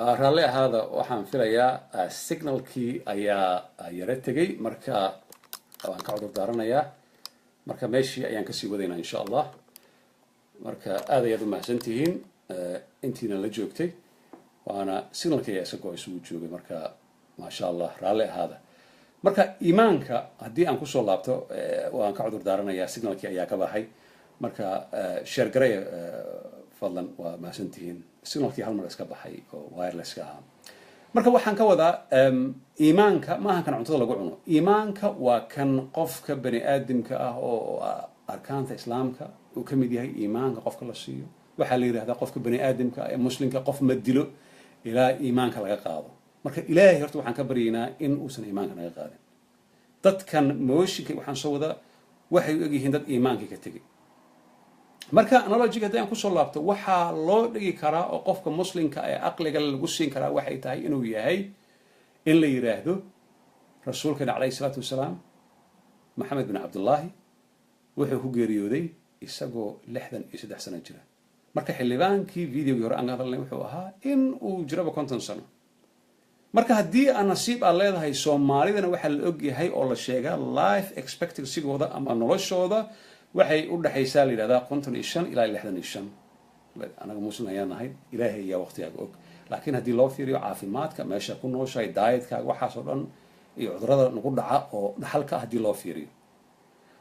Raalli ahaada, waxaan filayaa signalkii ayaa yaro tegey, marka waan ka cudur daaranayaa. Marka meeshii ayaan kasii wadaynaa, insha Allah. Marka aad ayaad u mahadsantihiin intiina la joogtay, waana signalkii ayaa isagoo isugu joogay. Marka maasha Allah, raalli ahaada. Marka iimaanka haddii aan kusoo laabto, waan ka cudur daaranayaa, signalkii ayaa ka baxay. Marka share gareeya fadlan, waa mahadsantihiin. Signalkii hal mar iska baxay oo wirelesska ahaa. Marka waxaan ka wadaa, iimaanka ma aha kan cuntada lagu cuno. Iimaanka waa kan qofka bani aadamka ah oo arkaanta Islaamka uu ka mid yahay. Iimaanka qofka la siiyo waxaa la yidhahdaa qofka bani aadamka ee Muslimka qof ma dilo ilaa iimaanka laga qaado. Marka Ilaahay horta waxaan ka baryaynaa in uusan iimaanka naga qaadin. Dadkan mooshinka waxaan soo wadaa waxay u egyihiin dad iimaankii ka tegey. Marka analogyga haddii aan kusoo laabto, waxaa loo dhigi karaa oo qofka Muslimka ee aqliga lagu siin karaa waxay tahay inuu yahay in la yidhaahdo Rasuulkeena calayhi salaatu wasalaam, Maxamed bin Cabdullaahi, wuxuu ku geeriyooday isagoo 63 sano jira. Marka xildhibaankii videogii hore aan ka hadalnay wuxuu ahaa in uu jiraba 50 sano. Marka haddii aan nasiib aad leedahay, Soomaalidana waxaa la og yahay oo la sheegaa life expectancygooda ama noloshooda waxay u dhexaysaa, la yidhahdaa, 55 ilaa 65. Anaga Muslim ayaan nahay, Ilaahay ayaa waqtigaaga og, laakiin haddii loo fiiriyo caafimaadka, meesha ku nooshahay, dietkaaga, waxaasoo dhan iyo cudurada nagu dhaca oo dhaxalka ah haddii loo fiiriyo.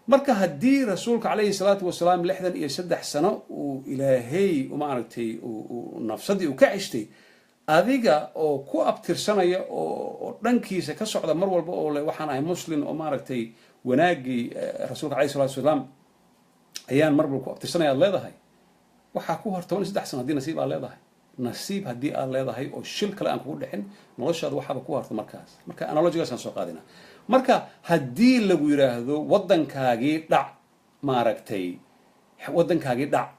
Marka haddii Rasuulka calayhi salaatu wasalaam 63 sano uu Ilaahay maaragtay nafsadii uu ka ceshtay, adiga oo ku abtirsanaya oo dhankiisa ka socda mar walba oo le waxaan ahay Muslim oo maaragtay wanaaggii Rasuulka calayhi salaatu wasalaam ayaan mar walba ku abtirsanaya aad leedahay, waxaa ku hor 13 sano haddii nasiib aad leedahay. Nasiib haddii aad leedahay oo shil kale aan kugu dhicin noloshaada, waxaaba ku harta markaas. Marka analogygaasaan soo qaadina. Marka haddii lagu yidhaahdo waddankaagii dhac, maaragtay, waddankaagii dhac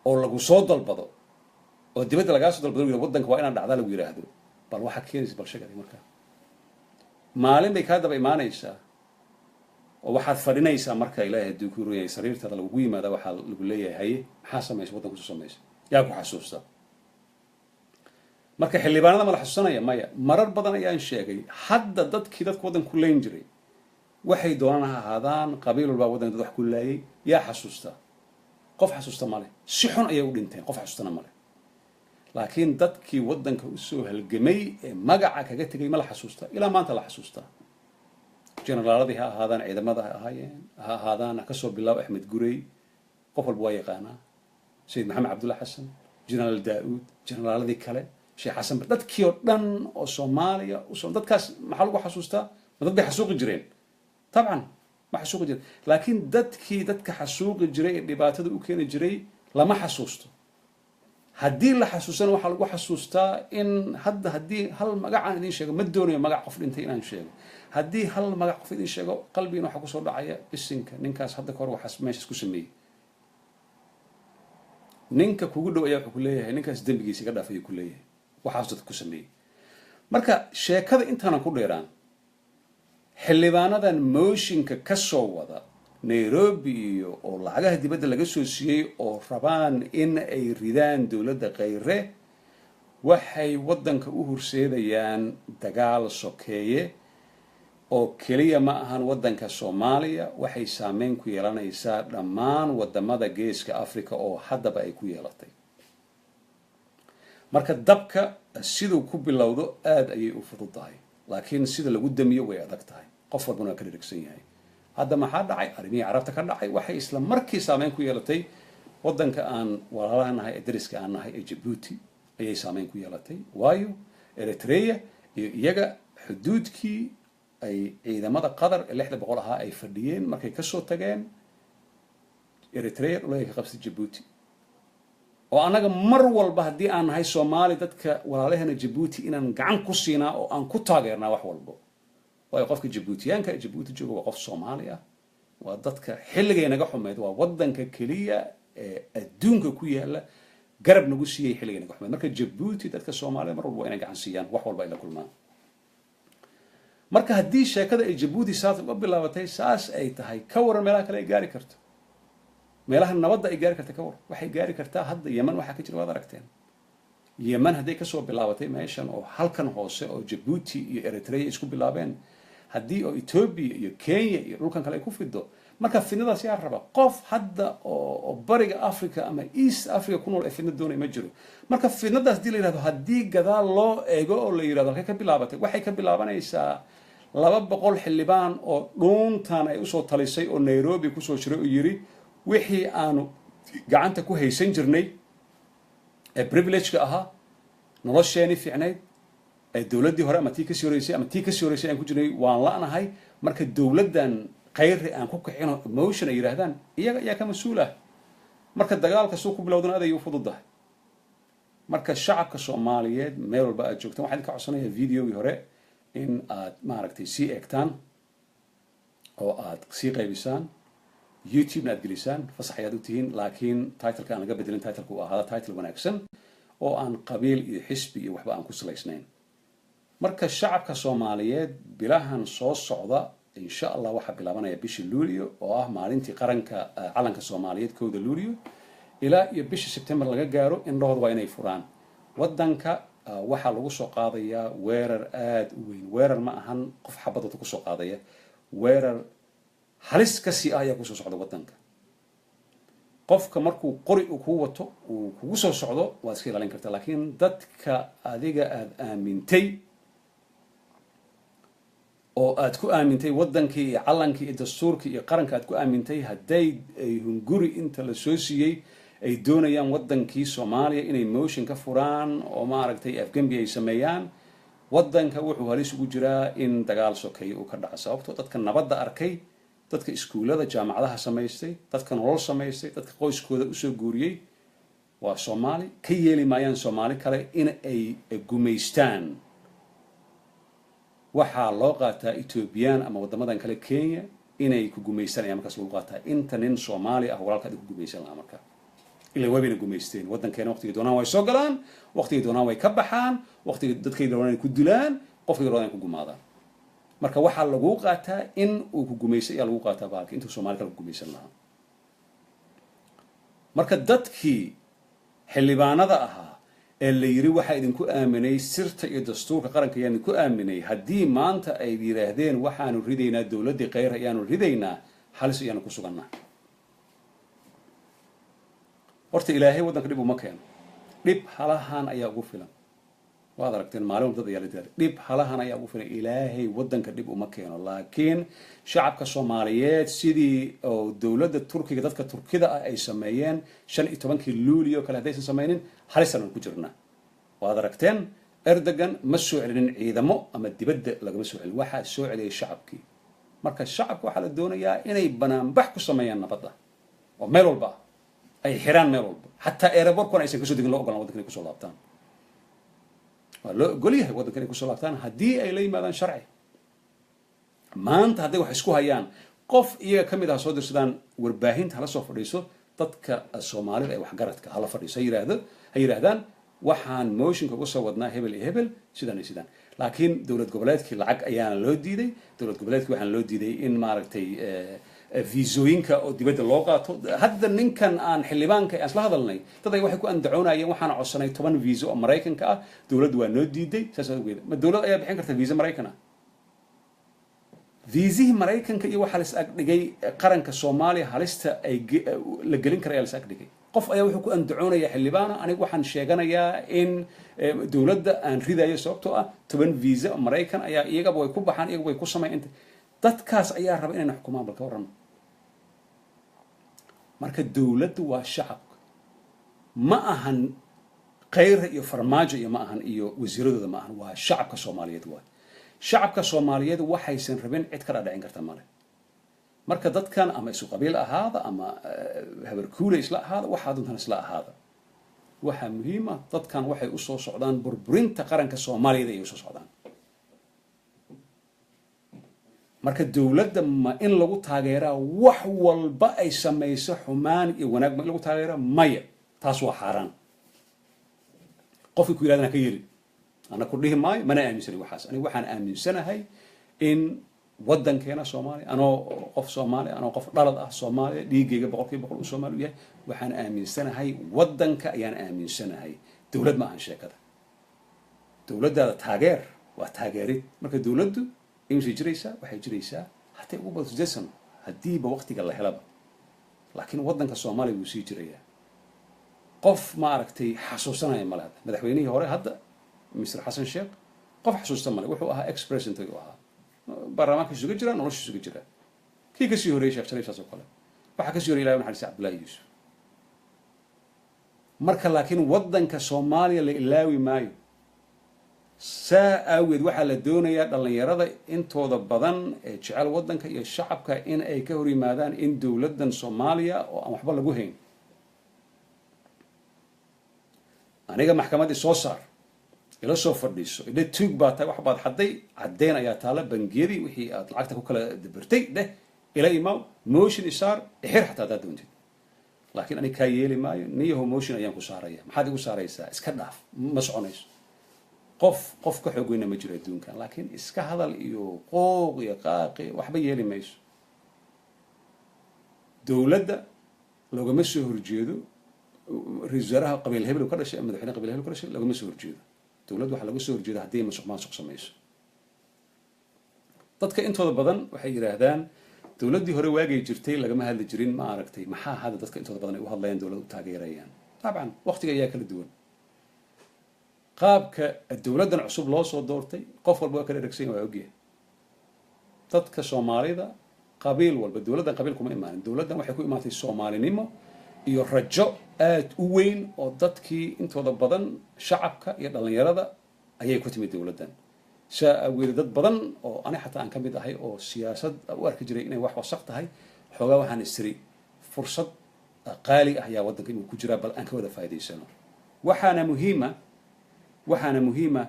oo lagu soo dalbado oo dibadda lagaa soo dalbado, lagu waddanka waa inaad dhacdaa lagu yidhaahdo, bal waxaad keenaysa bal sheegadi. Marka maalin bay kaa daba imaanaysaa oo waxaad fadhinaysaa marka Ilaahay hadduu ku runyay sariirtaada lagugu yimaada, waxaa lagu leeyahay: "Haye, maxaa samaysa? Waddanka kusoo samaysa, yaa ku xasuusta?" Marka xildhibaanada ma la xasuusanaya? Maya. Marar badan ayaan sheegay, hadda dadkii dadka waddanka ku leyn jiray, waxay doonaan ha ahaadaan, qabiil walbaa waddanka dad wax ku laayay, yaa xasuusta? Qof xasuusta male. Si xun ayay u dhinteen, qof xasuustana male. Laakiin dadkii waddanka usoo halgamay ee magaca kaga tegay ma la xasuusta? Ilaa maanta la xasuustaa. Generaaladii ha ahaadaan, ciidamada ha ahaayeen, ha ahaadaan, kasoo bilaabo Axmed Gurey, qof walba waa yaqaanaa, Sayid Maxamed Cabdulla Xasan, Generaal Daa'uud, generaaladii kale, Sheekh Xasan, dadkii oo dhan oo Soomaaliya usoo, dadkaas maxaa lagu xasuustaa? Ma dad bay xasuuqi jireen? Tabcan ma xasuuqi jireen. Laakiin dadkii dadka xasuuqi jiray ee dhibaatada u keeni jiray lama xasuusto. Haddii la xasuustana waxaa lagu xasuustaa in hadda haddii hal magacaan idin sheego, ma doonayo magac qof dhintay inaan sheego, haddii hal magac qof idin sheego, qalbigiina waxaa kusoo dhacaya bisinka, ninkaas hadda kahor waxaas meeshaas ku sameeyey. Ninka kugu dhow ayaa wuxuu ku leeyahay, "Ninkaas dembigiisa iga dhaaf," ayuu ku leeyahay, waxaas dadka ku sameeyey. Marka sheekada intaanan ku dheeraan, xildhibaanadan mooshinka ka soo wada Nairobi iyo oo lacagaha dibadda laga soo siiyey oo rabaan in ay ridaan dowladda Khayre, waxay waddanka u horseedayaan dagaal sokeeye oo keliya ma ahan waddanka Soomaaliya, waxay saameyn ku yeelanaysaa dhammaan wadamada Geeska Africa oo haddaba ay ku yeelatay. Marka dabka siduu ku bilowdo aada ayay u fududahay, laakiin sida lagu damiyo way adag tahay. Qof walbana waa ka dhirigsan yahay. Hadda maxaa dhacay? Arrimihii Carabta ka dhacay waxay isla markii saameyn ku yeelatay waddanka aan walaalaha nahay ee dariska aan nahay ee Jabuuti ayay saameyn ku yeelatay. Waayo, Eritrea iyo iyaga xuduudkii ay ciidamada Qatar ee 600 ahaa ay fadhiyeen markay kasoo tageen, Eritrea dhulay ka qabsay Jabuuti. Oo annaga mar walba haddii aan nahay Soomaali, dadka walaalaheena Jabuuti inaan gacan ku siinaa oo aan ku taageernaa wax walbo. Waayo, qofka Jabuutiyaanka ee Jabuuti jooga waa qof Soomaali ah, waa dadka xilligay naga xumeyd, waa waddanka keliya ee adduunka ku yaala garab nagu siiyey xilligay naga xumeyd. Marka Jabuuti dadka Soomaalida mar walba waa inay gacan siiyaan wax walba ay la kulmaan. Marka haddii sheekada ay Jabuuti saas uga bilaabatay, saas ay tahay, ka waran meelaha kale ay gaari karto? Meelaha nabadda ay gaari karta ka waran? Waxay gaari kartaa hadda Yeman waxaa ka jira waad aragteen. Yemen hadday kasoo bilaabatay meeshan oo halkan hoose oo Jabuuti iyo Eritrea isku bilaabeen, haddii oo Ethiopia iyo Kenya iyo dhulkan kale ay ku fido, marka fidnadaas yaa raba? Qof hadda oo Bariga Africa ama East Africa ku nool ee fidna doonaya ma jiro. Marka fidnadaas hadii la yidhahdo, haddii gadaal loo eego oo la yidhahdo halkay ka bilaabatay, waxay ka bilaabanaysaa 200 xildhibaan oo dhuuntan ay usoo talisay oo Nairobi kusoo jiray oo yidhi wixii aanu gacanta ku haysan jirnay ee privilege-ka ahaa, nolosheeni fiicnayd ee dowladdii hore ama tii kasii horeysay ama tii kasii horeysay aan ku jirnay, waan la'nahay. Marka dowladdan Khayre aan ku kicino motion ay yidhaahdaan, iyaga ayaa ka mas-uul ah. Marka dagaalka suu ku bilowdana aad ay u fududahay. Marka shacabka Soomaaliyeed meel walba aad joogtaan, waxaan idinka codsanayaa videogii hore in aad maaragtay sii eegtaan oo aad sii qaybisaan, YouTube-na aad gelisaan. Fasax ayaad u tihiin, laakiin titleka aan laga bedelin. Titleka uu ahaada title wanaagsan oo aan qabiil iyo xisbi iyo waxba aan ku salaysnayn. Marka shacabka Soomaaliyeed, bilahan soo socda insha Allah waxaa bilaabanaya bishii Luulio oo ah maalintii qaranka, calanka Soomaaliyeed, 1da Luulio, ilaa iyo bishii Sebtembar laga gaaro, indhahooda waa inay furaan. Waddanka waxaa lagu soo qaadayaa weerar aada u weyn. Weerar ma ahan qof xabadooda kusoo qaadaya, weerar halis kasii ah ayaa kusoo socda waddanka. Qofka markuu qori uu kuu wato uu kugu soo socdo waad iska ilaalin kartaa, laakiin dadka adiga aada aamintay oo aad ku aamintay waddankii iyo calankii iyo dastuurkii iyo qaranka aad ku aamintay, hadday ay hunguri inta la soo siiyey ay doonayaan waddankii Soomaaliya inay motion ka furaan oo maaragtay afgembi ay sameeyaan, waddanka wuxuu halis ugu jiraa in dagaal sokeeye uu ka dhaco. Sababtoo dadka nabadda arkay, dadka iskuullada jaamacadaha samaystay, dadka nolol samaystay, dadka qoyskooda usoo guuriyey waa Soomaali. Ka yeeli maayaan Soomaali kale in ay gumaystaan. Waxaa loo qaataa Ethoobiyan ama waddamadan kale, Kenya, inay ku gumaystaan ayaa markaas lagu qaataa inta nin Soomaali ah walaalka adi ku gumaysan lahaa. Marka ilaa wabayna gumaysteen waddankeena, waqtigay doonaan way soo galaan, waqtigay doonaan way ka baxaan, waqtigay dadkay doonaan ay ku dilaan, qofkay doonaan ay ku gumaadaan. Marka waxaa lagu qaataa in uu ku gumaystay ayaa lagu qaataa bahalka intuu Soomaali kale ku gumaysan lahaa. Marka dadkii xildhibaanada ahaa ee la yiri waxaa idinku aaminay sirta iyo dastuurka qaranka ayaan idinku aaminay, haddii maanta ay yidhaahdeen waxaanu ridaynaa dowladdii Kheyr ayaanu ridaynaa, halis ayaanu ku sugannaa. Horta Ilaahay waddanka dhib uma keeno, dhib halahan ayaa ugu filan. Waad aragteen, maalin walba dad ayaa la daalay, dhib halahan ayaa ugu filan. Ilaahay waddanka dhib uma keeno, laakiin shacabka Soomaaliyeed sidii oo dowladda Turkiga, dadka Turkida ah ay sameeyeen 15-kii Luulio kale, haddaysan sameynin halisan ku jirnaa. Waad aragteen, Erdogan ma soo celinin ciidamo ama dibadda lagama soo celin, waxaa soo celiyay shacabkii. Marka shacabka waxaa la doonayaa inay banaanbax ku sameeyaan nabadda oo meel walba ah ay xiraan, meel walba, xataa airportkuna aysan kasoo degin, loo ogolaan waddanka inay kusoo laabtaan. Waa loo ogol yahay waddanka inay kusoo laabtaan haddii ay la yimaadaan sharci. Maanta hadday wax isku hayaan, qof iyaga ka mid ah soo dirsadaan, warbaahinta hala soo fadhiiso, dadka Soomaalida ee waxgaradka hala fadhiiso, ha yiraahdo, ha yidhaahdaan waxaan motionka uga soo wadnaa hebel iyo hebel, sidan iyo sidan. Laakiin dowlad goboleedkii lacag ayaana loo diiday, dowlad goboleedkii waxaana loo diiday in maaragtay viisooyinka oo dibadda loo qaato. Hadda ninkan aan xildhibaanka aan isla hadalnay, dad ay waxay ku andacoonayeen waxaan codsanay 10 viiso oo Maraykanka ah, dowladdu waa noo diiday. Saas awgeed ma dowlad ayaa bixin karta viisa Maraykan ah? Viisihii Maraykanka iyo waxaa la is agdhigay qaranka Soomaaliya halista ay la gelin kara ayaa la is agdhigay. Qof ayaa wuxuu ku andacoonaya xildhibaana, anigu waxaan sheeganayaa in dowladda aan ridayo sababtoo ah 10 viisa oo Maraykan ayaa iyagaba way ku baxaan, iyaga way ku sameyn. Inta dadkaas ayaa raba inayna xukumaan, bal ka warrama. Marka dowladdu waa shacabka, ma ahan Khayra iyo Farmaajo iyo ma ahan iyo wasiiradooda ma ahan, waa shacabka Soomaaliyeed. Waay shacabka Soomaaliyeed waxaysan rabin cid ka dhadhicin karta male. Marka dadkan ama isu qabiil ahaada ama habarkuule isla ahaada, waxaa doontaan isla ahaada, waxaa muhiim ah dadkan waxay usoo socdaan burburinta qaranka Soomaaliyeed ayay usoo socdaan. Marka dowladda ma in lagu taageeraa wax walba ay samayso, xumaan iyo wanaag ma in lagu taageeraa? Maya, taas waa xaaraan. Qofkii ku yidhahdana ka yeelin, ana ku dhihi maayo, mana aaminsani waxaas. Aniga waxaan aaminsanahay in waddankeena Soomaaliya, anoo qof Soomaaliya, anoo qof dhalad ah Soomaaliya, dhiiggayga 100% uu Soomaali u yahay, waxaan aaminsanahay waddanka ayaan aaminsanahay. Dowlad ma ahan sheekada. Dowladdaada taageer waa taageerid. Marka dowladdu imisay jiraysaa? Waxay jiraysaa hatay ugu badato 8 sano, haddiiba waqtiga la helaba. Laakiin waddanka Soomaaliya wuu sii jirayaa. Qof, ma aragtay, xasuusanaya male. Hadda madaxweynihii hore, hadda Mr Xasan Sheekh, qof xasuusta male. Wuxuu ahaa ex president ayuu ahaa, baarlamaankiisu ga jira, noloshiisu ga jira. Kii kasii horreeyey, Sheekh Shariif, saas oo kale. Waxaa kasii horreyay, Ilahi naxariista, Cabdullahi Yuusuf. Marka laakiin waddanka Soomaaliya la ilaawi maayo. Saa aageed waxaa la doonayaa dhallinyarada intooda badan ee jecel waddanka iyo shacabka in ay ka hor yimaadaan in dowladdan Soomaaliya oo aan waxba lagu hayn. Aniga maxkamaddii soo saar, ila soo fadhiiso, idhe tuug baa tahay, wax baad xadday, caddeyn ayaa taala, bangiyadii wixii aad lacagta ku kala dabirtay dheh, ila imaaw, motion isaar, ixir xataa haddaad doontid. Laakiin aniga kaa yeeli maayo. Niyahow, motion ayaan ku saaraya. Maxaad igu saaraysaa? Iska dhaaf, ma soconayso. Qof qof ka xoog weyna ma jiro adduunkan. Laakiin iska hadal iyo qooq iyo qaaqi waxba yeeli mayso. Dowladda loogama soo horjeedo. Ra-isul wasaaraha qabiil hebel ka dhashay ama madaxweyne qabiil hebel ka dhashay loogama soo horjeedo. Dowladda waxaa laga soo horjeeda haddii masuq maasuq samayso. Dadka intooda badan waxay yidhaahdaan dowladdii hore waagay jirtay lagama hadli jirin. Ma aragtay? Maxaa hadda dadka intooda badan ay u hadlayaan, dowladda u taageerayaan? Dabcan waqtiga ayaa kala duwan. Qaabka dowladdan cusub loo soo doortay qof walba waa kala eregsan, waa ogyahay. Dadka Soomaalida qabiil walba, dowladdan qabiil kuma imaanin. Dowladdan waxay ku imaatay Soomaalinimo iyo rajo aad u weyn oo dadkii intooda badan, shacabka iyo dhallinyarada, ayay ku timid dowladdan. Saa awgeed dad badan oo ani xataa aan ka mid ahay oo siyaasad u arki jiray inay wax wasaq tahay, xoogaa waxaan istiri fursad qaali ah ayaa waddanka inuu ku jiraa, bal aan ka wada faa'iidaysano. Waxaana muhiima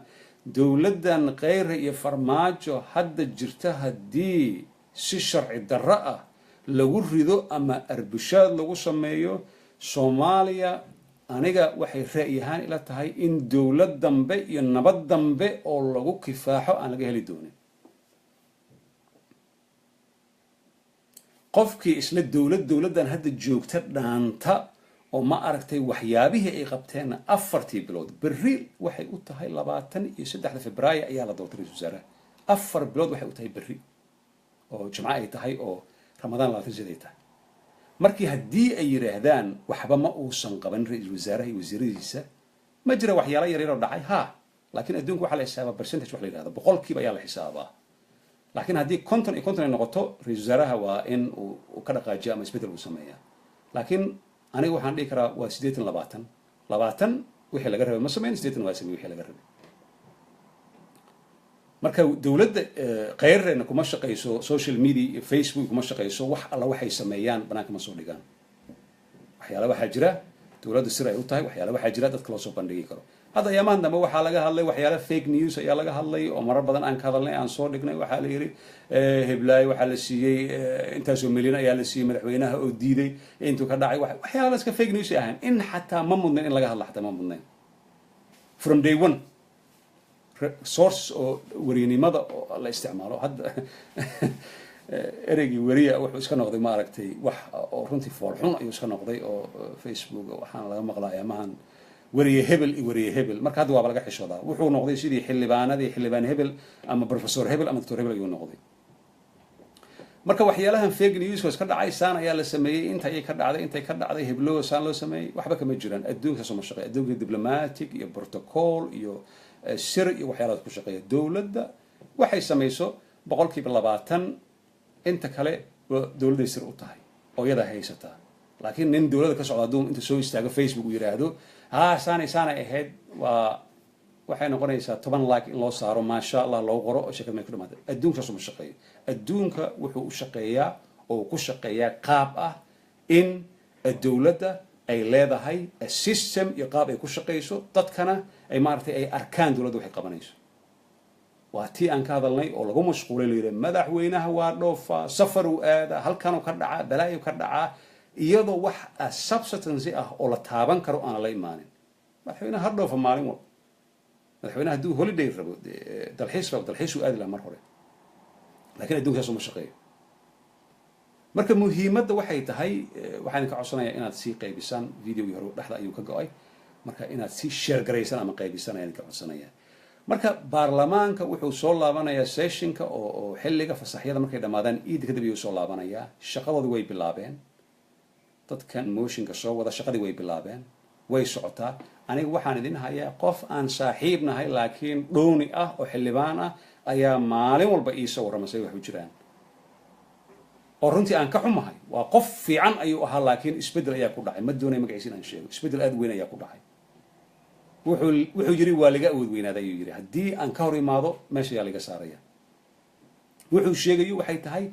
dowladdan Kheyre iyo Farmaajo hadda jirta, haddii si sharci darro ah lagu rido ama arbushaad lagu sameeyo Soomaaliya, aniga waxay ra'yi ahaan ila tahay in dowlad dambe iyo nabad dambe oo lagu kifaaxo aan laga heli doonin. Qofkii isla dowladdan hadda joogta dhaanta oo, ma aragtay, waxyaabihii ay qabteenna 4-tii bilood, berri waxay u tahay 23-da Febraayo ayaa la doortay ra-isul wasaaraha. 4 bilood waxay u tahay berri oo Jimco ay tahay oo Ramadaan 28 ay tahay. Markii haddii ay yidhaahdaan waxba ma uusan qaban ra-iisul wasaaraha iyo wasiiradiisa, ma jira waxyaalo yaryar oo dhacay? Ha, laakiin adduunka waxaa la xisaabaa percentage, wax la yidhahdo boqolkiiba ayaa la xisaabaa. Laakiin haddii 50 iyo 50 ay noqoto, ra-iisul wasaaraha waa in uu ka dhaqaajiyo ama isbeddel uu sameeyaa. Laakiin aniga waxaan dhihi karaa waa 80-20. 20 wixii laga rabay ma samayn, 80 waa samey wixii laga rabay. Marka dowladda Kheyrena kuma shaqayso social media iyo Facebook kuma shaqayso. Wax alla waxay sameeyaan banaanka ma soo dhigaan. Waxyaala waxaa jira dowladda sir ay u tahay, waxyaala waxaa jira dadka loo soo bandhigi karo. Hadda ayaamahan dambe waxaa laga hadlay waxyaala fake news ayaa laga hadlay oo marar badan aan ka hadalnay, aan soo dhignay. Waxaa la yidhi heblaayo waxaa la siiyey intaasoo milyan ayaa la siiyey madaxweynaha oo diiday intuu ka dhacay. Waxyaala iska fake news ay ahayn in xataa ma mudnayn in laga hadla, xataa ma mudnayn. From day one source oo weriyanimada oo la isticmaalo, hadda ereygii weriya wuxuu iska noqday, ma aragtay, wax oo runtii foolxun ayuu iska noqday oo Facebook waxaana laga maqlaa ayaamahan weriye hebel iyo weriye hebel. Marka hadda waaba laga xishoodaa. Wuxuu noqday sidii xildhibaanadii, xildhibaan hebel ama professor hebel ama doctor hebel ayuu noqday. Marka waxyaalahan fake news oo iska dhacay, saan ayaa la sameeyey, inta ayay ka dhacday, intay ka dhacday heblo saan loo sameeyey, waxba kama jiraan. Adduunka saasoo ma shaqeeya. Adduunka diplomatic iyo protocol iyo sir iyo waxyaalahaas ku shaqeeya. Dowladda waxay samayso 20%, inta kale waa dowladday sir u tahay oo iyadaa haysataa. Laakiin nin dowladda ka socda hadduu inta soo istaago Facebook uu yidhaahdo haa, saanay saanay ahayd, waa waxay noqonaysaa 10 like in loo saaro, maasha Allah loo qoro, oo sheekada may ku dhamaatay. Adduunka saas uma shaqeeyo. Adduunka wuxuu u shaqeeyaa oo ku shaqeeyaa qaab ah in dowladda ay leedahay system iyo qaab ay ku shaqeyso, dadkana ay, ma aragtay, ay arkaan dowladda waxay qabanayso. Waa tii aan ka hadalnay oo lagu mashquulay, la yidhi madaxweynaha waa dhoofaa, safaruu aadaa, halkanuu ka dhacaa, balaayu ka dhacaa, iyadoo wax substance ah oo la taaban karo aan la imaanin. Madaxweynaha ha dhoofa maalin walba. Madaxweynaha hadduu holiday rabo, dalxiis rabo, dalxiisuu aadi lahaa mar hore. Lakiin adduunka saas uma shaqeeyo. Marka muhiimadda waxay tahay, waxaan idinka codsanayaa inaad sii qaybisaan. Videogii hore dhexda ayuu ka go-ay. Marka inaad si share garaysaan ama qaybisaan ayaan idinka codsanaya. Marka baarlamaanka wuxuu soo laabanayaa sessionka oo xilliga fasaxyada markay dhammaadaan, Iidda kadib ayuu soo laabanayaa. Shaqadoodii way bilaabeen. Dadkan motionka soo wada shaqadii way bilaabeen, way socotaa. Aniga waxaan idin hayaa qof aan saaxiib nahay, laakiin dhooni ah oo xildhibaan ah, ayaa maalin walba iisoo warrama say wax u jiraan, oo runtii aan ka xumahay. Waa qof fiican ayuu ahaa, laakiin isbeddel ayaa ku dhacay. Ma doonay magaciisa inaan sheego. Isbeddel aad weyn ayaa ku dhacay. Wuxuu yidhi, "Waa laga awood weynaaday," ayuu yidhi. "Haddii aan ka hor imaado, meesha ayaa laga saaraya." Wuxuu sheegayo waxay tahay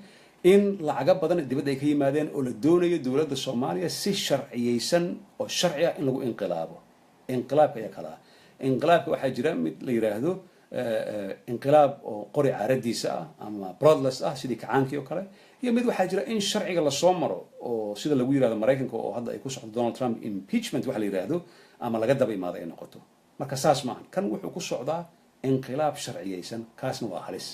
in lacago badan dibadda ay ka yimaadeen oo la doonayo dowladda Soomaaliya si sharciyeysan oo sharci ah in lagu inqilaabo. Inqilaabka ayaa kala ah. Inqilaabka waxaa jira mid la yidhaahdo inqilaab oo qori caaradiisa ah ama bloodless ah, sidii kacaankii oo kale, iyo mid waxaa jira in sharciga lasoo maro, oo sida lagu yirahdo Maraykanka oo hadda ay ku socdo Donald Trump, impeachment waxa la yidhaahdo ama laga daba imaado ay noqoto. Marka saas maahan. Kan wuxuu ku socdaa inqilaab sharciyeysan, kaasna waa halis.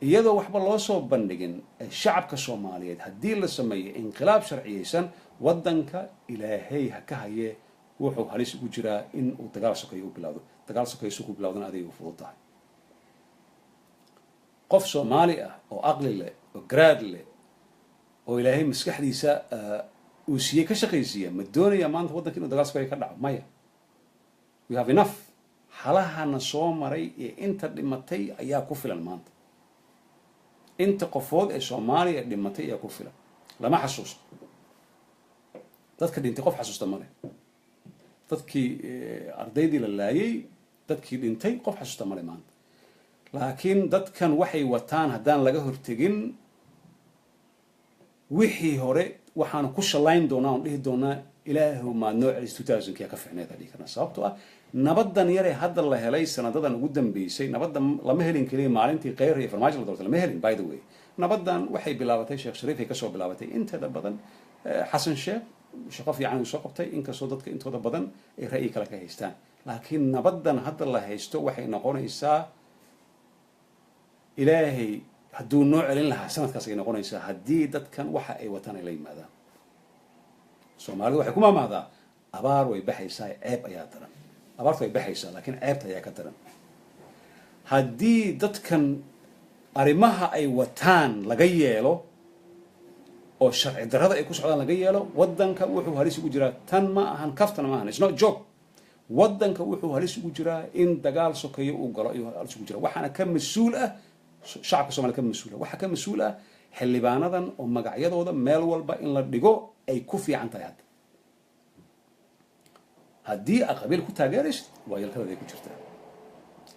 Iyadoo waxba loo soo bandhigin shacabka Soomaaliyeed, haddii la sameeyo inqilaab sharciyeysan, waddanka, Ilaahay ha ka haye, wuxuu halis ugu jiraa in uu dagaal sokeeyo u bilowdo. Dagaal sokeeyo su ku bilowdana aday u fudud tahay. Qof Soomaali ah oo aqli leh oo garaad leh oo Ilaahay maskaxdiisa uu siiyey ka shaqaysiiya ma doonaya maanta waddanka inuu dagaal sokeeyo ka dhaco? Maya. We have enough. Halahana soo maray iyo inta dhimatay ayaa ku filan maanta. Inta qofood ee Soomaaliya dhimatay ayaa ku filan. Lama xasuusto dadka dhintay, qof xasuusta male. Dadkii ardaydii la laayay, dadkii dhintay, qof xasuusta male maanta. Laakiin dadkan waxay wataan haddaan laga hortegin, wixii hore waxaanu ku shallayn doonaa oon dhihi doonaa, "Ilaahow, maad noo celis 2000-kii ka ficneed," dhihi karnaa. Sababtoo ah nabadan yaree hadda la helay sanadadan ugu dambeysay, nabadda lama helin keliya maalintii Kheyr iyo Farmaajo la doortay, lama helin. By the way, nabadan waxay bilaabatay Sheekh Shariif ay kasoo bilaabatay inteeda badan. Xasan Sheekh shaqo fiican uu soo qabtay, inkastoo dadka intooda badan ay ra'yi kale ka haystaan, laakiin nabadan hadda la haysto waxay noqonaysaa Ilaahay hadduu noo celin lahaa sanadkaas ay noqonaysaa, haddii dadkan waxa ay wataan ay la yimaadaan. Soomaalidu waxay ku maamahdaa, "Abaar way baxaysaa, ceeb ayaa daran." Abaartu way baxaysaa, laakiin ceebta ayaa ka daran. Haddii dadkan arrimaha ay wataan laga yeelo oo sharci darrada ay ku socdaan laga yeelo, waddanka wuxuu halis ugu jiraa, tan ma ahan kaftan, ma ahan, it's not joke, waddanka wuxuu halis ugu jiraa in dagaal sokeeyo uu galo ayuu halis ugu jiraa. Waxaana ka mas-uul ah shacabka Somalia, ka mas-uul ah, waxaa ka mas-uul ah xildhibaanadan oo magacyadooda meel walba in la dhigo ay ku fiican tahay. Hadda haddii aad qabiil ku taageeraysid, waa yalkadaday ku jirtaa.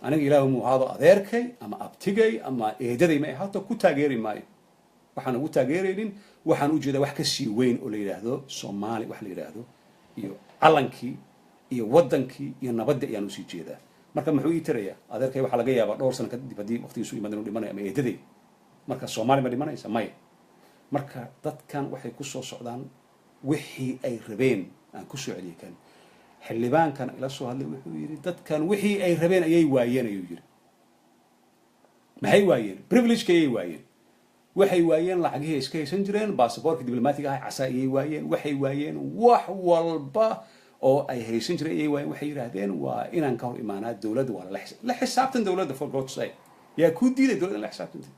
Aniga Ilaahu mu ahaado adeerkay ama abtigay ama eedaday ma ahaato, ku taageeri maayo. Waxaan ugu taageeraynin, waxaan u jeedaa wax ka sii weyn oo la yidhaahdo Soomaali, wax la yidhaahdo iyo calankii iyo waddankii iyo nabaddii ayaan usii jeedaa. Marka muxuu ii tarayaa adeerkay? Waxaa laga yaabaa dhowr sano kadib haddii waqtigiisu yimaado inuu dhimanayo, ama eedaday. Marka Soomaali ma dhimanaysa? Maya. Marka dadkan waxay ku soo socdaan wixii ay rabeen. Aan ku soo celiyay, kan xildhibaankan ila soo hadlay wuxuu yidhi, "Dadkan wixii ay rabeen ayay waayeen," ayuu yidhi. Maxay waayeen? Privilegeka ayay waayeen. Waxay waayeen lacagihii ay iska haysan jireen, baasaboorka diblomaatiga ah casa ayay waayeen. Waxay waayeen wax walba oo ay haysan jireen ayay waayeen. Waxay yidhaahdeen, "Waa inaan ka hor imaanaa dowladda, waa la xisaabtan dowladda." For God's sake, yaa kuu diiday dowladda in la xisaabtanta?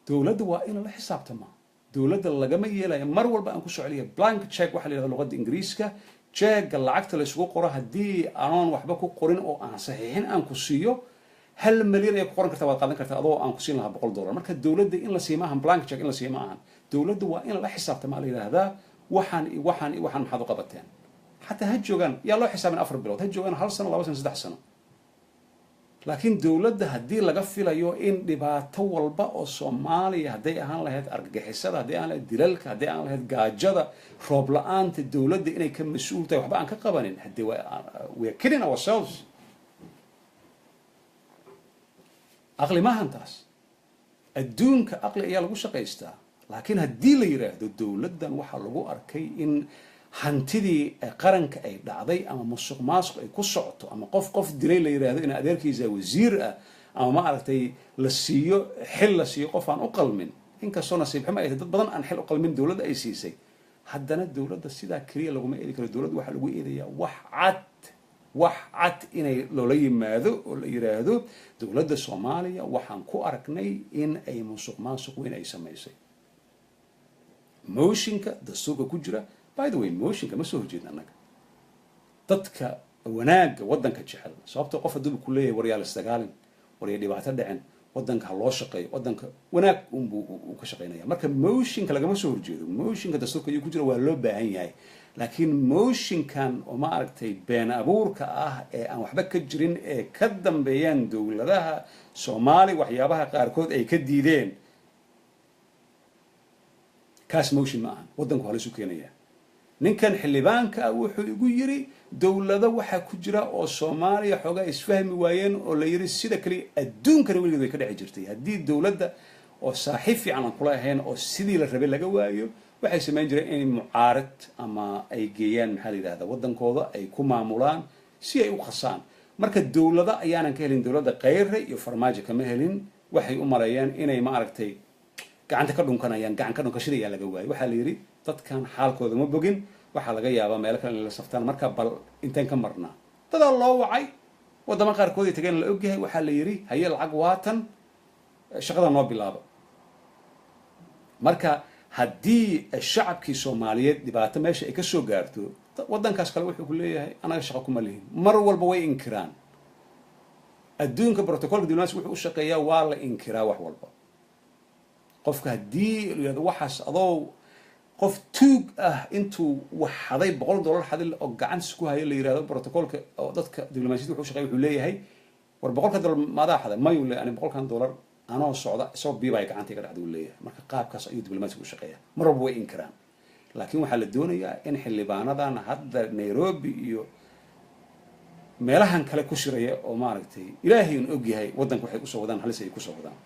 Dowladda waa in la xisaabtamaa. Dowladda lagama yeelayo. Mar walba aan kusoo celiya, blank check waxaa la yidhahda luqadda Ingiriiska, jeegga lacagta la isugu qoro, haddii anoon waxba ku qorin oo aan saxiixin aan ku siiyo, 1 milyan ayaa ku qoran karta, waad qaadan kartaa, adoo aan ku siin lahaa $100. Marka dowladda in la siiyo ma ahan blank check, in la siiyo ma ahan. Dowladda waa in lala xisaabtamaa, la yidhaahdaa, "Waxaan iyo waxaan iyo waxaan maxaad u qabateen?" Xataa ha joogaan, yaa loo xisaabin 4 bilood, ha joogaan hal sano, 2 sano, 3 sano. Laakiin dowladda haddii laga filayo in dhibaato walba oo Soomaaliya, hadday ahaan lahayd argagixisada, hadday ahaan lahayd dilalka, hadday ahaan lahayd gaajada, roob la-aanta, dowladda inay ka mas-uul tahay, waxba aan ka qabanin, haddii we are kidding ourselves. Aqli maahan taas. Adduunka aqli ayaa lagu shaqaystaa. Laakiin haddii la yidhaahdo dowladdan waxaa lagu arkay in hantidii qaranka ay dhacday, ama musuq maasuq ay ku socoto, ama qof qof dilay la yidhaahdo in adeerkiisa wasiir ah, ama ma aragtay la siiyo xil, la siiyo qof aan u qalmin, inkastoo nasiib xumo ay tahay dad badan aan xil u qalmin dowladda ay siisay. Haddana dowladda sidaa keliya laguma eedi karo. Dowladda waxaa lagu eedayaa wax cad, wax cad inay loola yimaado oo la yiraahdo dowladda Soomaaliya waxaan ku aragnay in ay musuq maasuq weyn ay samaysay. Motionka dastuurka ku jira, by the way, motionka ma soo horjeedna annaga dadka wanaagga waddanka jecel, sababto qof hadduu ku leeyahay waryaal isdagaalin, warya dhibaato dhicin, waddanka ha loo shaqeeyo, waddanka wanaag unbuu uu ka shaqeynaya. Marka motionka lagama soo horjeedo. Motionka dastuurka ayuu ku jira, waa loo baahan yahay. Laakiin motionkan oo, ma aragtay, been abuurka ah ee aan waxba ka jirin ee ka dambeeyaan dowladaha Soomaali waxyaabaha qaarkood ay ka diideen, kaas motion ma ahan. Waddanku halisu keenaya. Ninkan xildhibaanka ah wuxuu igu yiri dowlado waxaa ku jira oo Soomaaliya xoogaa isfahmi waayeen oo la yiri sida kaliya adduunkana weligeed way ka dhici jirtay, haddii dowladda oo saaxiib fiican aan kula ahayn oo sidii la rabay laga waayo, waxay samayn jireen inay mucaarad ama ay geeyaan, maxaa la yidhahda, waddankooda ay ku maamulaan si ay u khasaan. Marka dowlado ayaanan ka helin, dowladda Khayre iyo Farmaajo kama helin. Waxay u maleeyeen inay, ma aragtay, gacanta ka dhunkanayaan. Gacan ka dhunkashada ayaa laga waayay. Waxaa la yidhi dadkan xaalkooda ma bogin, waxaa laga yaabaa meelo kale in la saftaan. Marka bal inteen ka marnaa dadaa loo wacay, waddamo qaarkood ay tageen la ogyahay. Waxaa la yidhi haye, lacag waatan, shaqada noo bilaaba. Marka haddii shacabkii Soomaaliyeed dhibaato meesha ay ka soo gaarto, waddankaas kale wuxuu ku leeyahay anaga shaqo kuma lihin. Mar walba way inkiraan. Adduunka protocolka diblomacy wuxuu u shaqeeyaa waa la inkiraa wax walba. Qofka haddii la yihahdo waxaas adoo qof tuug ah intuu wax xaday, $100 xaday oo gacantiis ku hayo, la yirahdo protocolka oo dadka diblomaasiyadda wuxuu shaqeeya wuxuu leeyahay war $100 maadaa xaday? Mayuu leeyahay, ani $100-kan anoo socda isagoo biibaya gacanta iga dhacda, uu leeyahay. Marka qaabkaas ayuu diblomaasiga u shaqeeyaa. Mar walba way inkiraan. Laakiin waxaa la doonayaa in xildhibaanadan hadda Nairobi iyo meelahan kale ku shiraya oo, maaragtay, Ilaahay un og yahay waddanka waxay usoo wadaan, halis ay kusoo wadaan.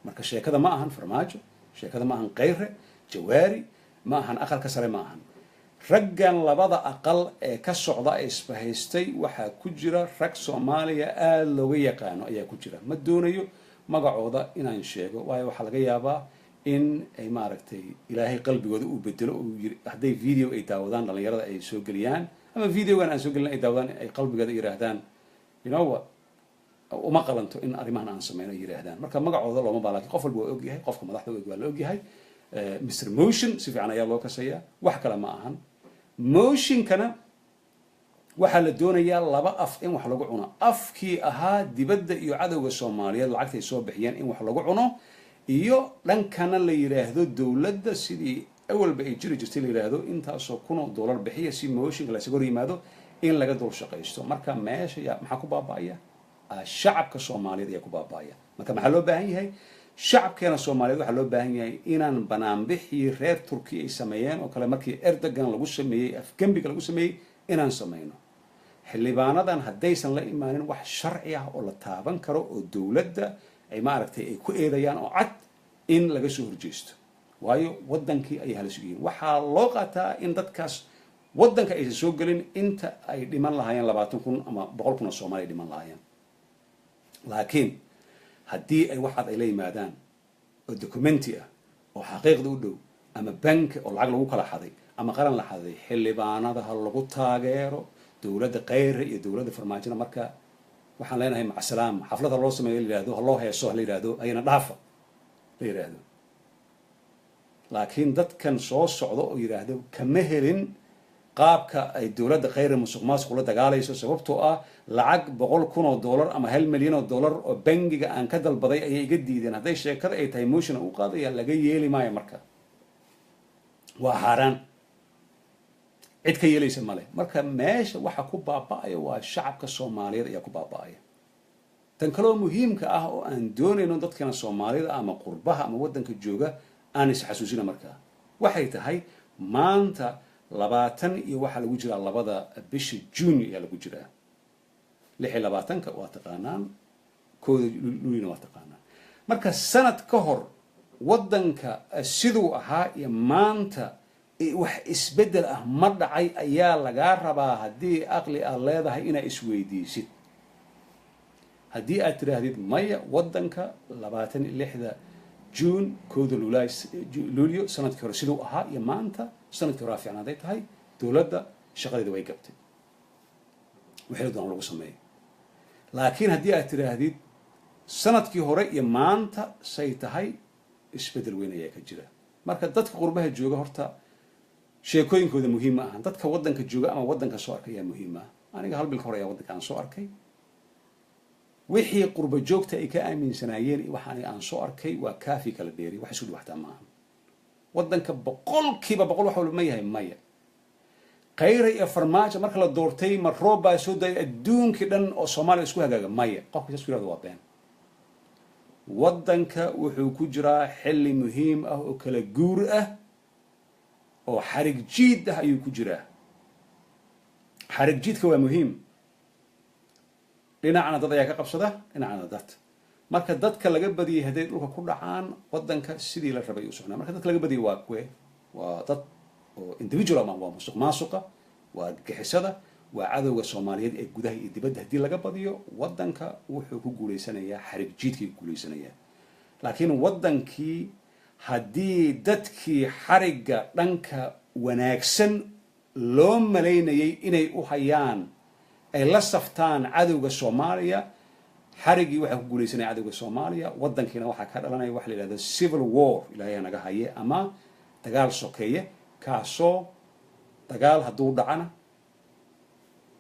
Marka sheekada ma ahan Farmaajo, sheekada ma ahan Khayre, Jawaari ma ahan, aqalka sare ma ahan. Raggan labada aqal ee ka socda ee isbahaystay waxaa ku jira rag Soomaaliya aada looga yaqaano ayaa ku jira. Ma doonayo magacooda inaan sheego, waayo waxaa laga yaabaa in ay, maaragtay, Ilaahay qalbigooda uu bedelo uu yiri hadday video ay daawadaan dhalinyarada ay soo geliyaan ama videogan aan soo gelin ay daawadaan, ay qalbigooda yiraahdaan, "You know what, uma qalanto in arrimahan aan sameyno," ay yiraahdaan. Marka magacooda looma baa, lakin qof walba waa ogyahay qofka madaxda og, waa la ogyahay. Mr Motion si fiican ayaa loo kasayaa. Wax kale ma ahan, motionkana waxaa la doonayaa laba af in wax lagu cuno: afkii ahaa dibadda iyo cadowga Soomaaliyeed lacagtay soo bixiyeen in wax lagu cuno, iyo dhankana la yidhaahdo dowladda sidii awalba ay jiri jirtay, la yidhaahdo intaasoo kun oo dollar bixiya si motionka laysaga hor yimaado, in laga dul shaqaysto. Marka meesha yaa maxaa ku baaba'aya? Shacabka Soomaaliyeed ayaa ku baaba'aya. Marka maxaa loo baahan yahay? Shacabkeena Soomaaliyeed waxaa loo baahan yahay inaan banaanbixii reer Turkiya ay sameeyeen oo kale markii Erdogan lagu sameeyey afgembiga lagu sameeyey inaan sameyno. Xildhibaanadan haddaysan la imaanin wax sharci ah oo la taaban karo oo dowladda ay, maaragtay, ay ku eedayaan oo cad, in laga soo horjeesto, waayo waddankii ayay halis uyihiin. Waxaa loo qaataa in dadkaas waddanka aysan soo gelin inta ay dhiman lahaayeen 20,000 ama 100,000 oo Soomaaliya dhiman lahaayeen. Laakiin haddii ay wax cad ay la yimaadaan oo documenti ah oo xaqiiqda u dhow, ama banki oo lacag lagu kala xaday ama qaran la xaday, xildhibaanada ha lagu taageero. Dowladda Khayre iyo dowladda Farmaajona marka waxaan leenahay macasalaam. Xaflad ha loo sameeyo, la yihahdo ha loo heeso, ha la yihahdo ayana dhaafa la yidhaahdo. Laakiin dadkan soo socda oo yidhaahdo kama helin qaabka ay dowladda Khayre musuq maasuq ula dagaalayso, sababtoo ah lacag $100,000 ama $1 milyan oo bangiga aan ka dalbaday ayay iga diideen, hadday sheekada ay tahay motion u qaadaya, laga yeeli maayo. Marka waa xaaraan, cid ka yeelaysa male. Marka meesha waxa ku baaba'aya waa shacabka Soomaaliyeed ayaa ku baaba'aya. Tan kaloo muhiimka ah oo aan doonayno dadkana Soomaalida ama qurbaha ama waddanka jooga aan is xasuusina markaa waxay tahay maanta 20 iyo waxaa lagu jiraa 2da bisha June ayaa lagu jiraa, 26-ka waa taqaanaan, 1da Luulina waa taqaanaan. Marka sanad ka hor waddanka siduu ahaa iyo maanta wax isbeddel ah ma dhacay ayaa lagaa rabaa, haddii aqli aad leedahay, inaad isweydiisid. Haddii aad tidhaahdid maya, waddanka 26-da June, 1-da Luulyo sanadkii hore siduu ahaa iyo maanta, sanadkii hore fiican hadday tahay, dowladda shaqadeeda way gabtay, wixii doona lagu sameeyo. Laakiin haddii aad tidhaahdid sanadkii hore iyo maanta say tahay, isbeddel weyn ayaa ka jira. Marka dadka qurbaha jooga horta sheekooyinkooda muhiim ma ahan, dadka waddanka jooga ama waddanka soo arkay ayaa muhiim ah. Aniga hal bil ka hor ayaa waddanka aan soo arkay. Wixii qurba joogta ay ka aaminsanaayeen iyo waxa aniga aan soo arkay waa kaafi kala dheeri, wax isku dhiwaxtaa maaha. Waddanka 100% wax walba ma yahay? Maya. Khayra iyo Farmaajo marka la doortay, ma roob baa soo daayay adduunkii dhan oo Soomaaliya isku hagaaga? Maya. Qofka saas ku yihahdo waa been. Waddanka wuxuu ku jiraa xilli muhiim ah oo kala guur ah oo xarig jiid ah ayuu ku jiraa. Xarig jiidka waa muhiim. Dhinacna dad ayaa ka qabsada, dhinacna dad. Marka dadka laga badiyey hadday dhulka ku dhacaan, waddanka sidii la rabay u socnaa. Marka dadka laga badiyey waa kuwe? Waa dad oo individual ama waa musuq maasuqa, waa argagixisada, waa cadowga Soomaaliyeed ee gudaha iyo dibadda. Haddii laga badiyo, waddanka wuxuu ku guulaysanayaa xarig jiidkii ku guulaysanayaa. Laakiin waddankii haddii dadkii xarigga dhanka wanaagsan loo malaynayay inay u hayaan ay la saftaan cadowga Soomaaliya, xariggii waxaa ku guulaysanaya cadowga Soomaaliya. Waddankiina waxaa ka dhalanaya waxa la yidhahda civil war, Ilaahay naga haye, ama dagaal sokeeye. Kaasoo dagaal hadduu dhacana,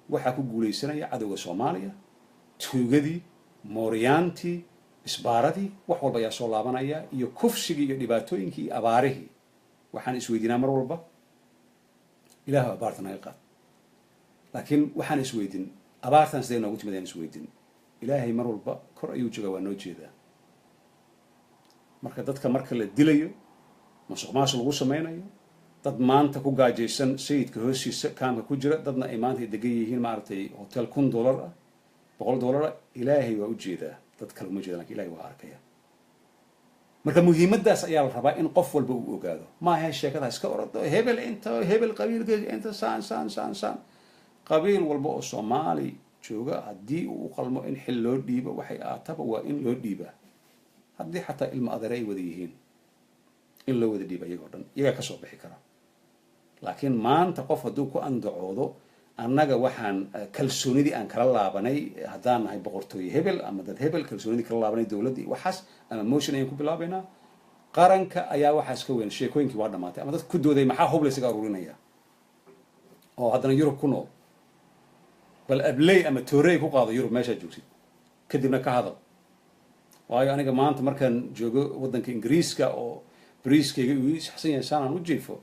waxaa ku guulaysanaya cadowga Soomaaliya, tuugadii, mooryaantii, isbaaradii, wax walba ayaa soo laabanaya, iyo kufsigii iyo dhibaatooyinkii iyo abaarihii. Waxaan isweydiinaa mar walba, Ilaahu abaarta naga qaad. Laakiin waxaan isweydin, abaartan sidee noogu timid ayaan isweydin. Ilaahay mar walba kor ayuu joogaa, waa noo jeedaa. Marka dadka marka la dilayo, musuq maasuq lagu sameynayo, dad maanta ku gaajaysan sayidka hoostiisa kaamka ku jira, dadna ay maanta ay degan yihiin, maaragtay, hotel $1000 ah, $100 ah, Ilaahay waa u jeedaa. Dad kale uma jeeda, lakin Ilahay waa arkaya. Marka muhiimaddaas ayaa la rabaa in qof walba uu ogaado. Maaha sheekada iska orado, hebel inta, hebel qabiilkeeda inta, saan saan saan saan. Qabiil walba oo Soomaali jooga haddii uu u qalmo in xil loo dhiibo, waxay aataba waa in loo dhiibaa. Haddii xataa ilmo adeere ay wada yihiin, in loo wada dhiiba iyagoo dhan, iyagaa kasoo bixi kara. Laakiin maanta qof hadduu ku andacoodo, annaga waxaan kalsoonidii aan kala laabanay haddaan nahay boqortooye hebel ama dad hebel, kalsoonidii kala laabanay dowladdii, waxaas ama motion ayaan ku bilaabaynaa, qaranka ayaa waxaas ka weyn. Sheekooyinkii waa dhamaatay. Ama dad ku dooday, maxaa hub laysaga aruurinaya oo haddana Yurub ku nool? Bal abley ama toorey ku qaado Yurub meeshaad joogtid, kadibna ka hadal. Waayo, aniga maanta markaan joogo waddanka Ingiriiska oo bariiskayga uu ii saxsan yahay, saanaan u jiifo,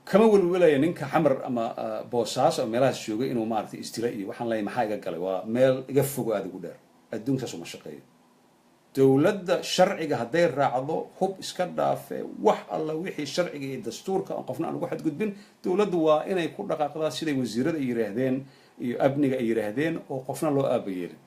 kama welwelaya ninka Xamar ama Boosaaso ama meelahaas jooga inuu, maaragtay, istila iyo waxaan leeyahay maxaa iga galay? Waa meel iga fogo, aada ugu dheer. Adduunka saas uma shaqeeyo. Dowladda sharciga hadday raacdo, hub iska dhaafe, wax alla wixii sharciga iyo dastuurka aan qofna aan ugu xadgudbin, dowladdu waa inay ku dhaqaaqdaa siday wasiirada ay yidhaahdeen iyo amniga ay yidhaahdeen, oo qofna loo aaba yeelin.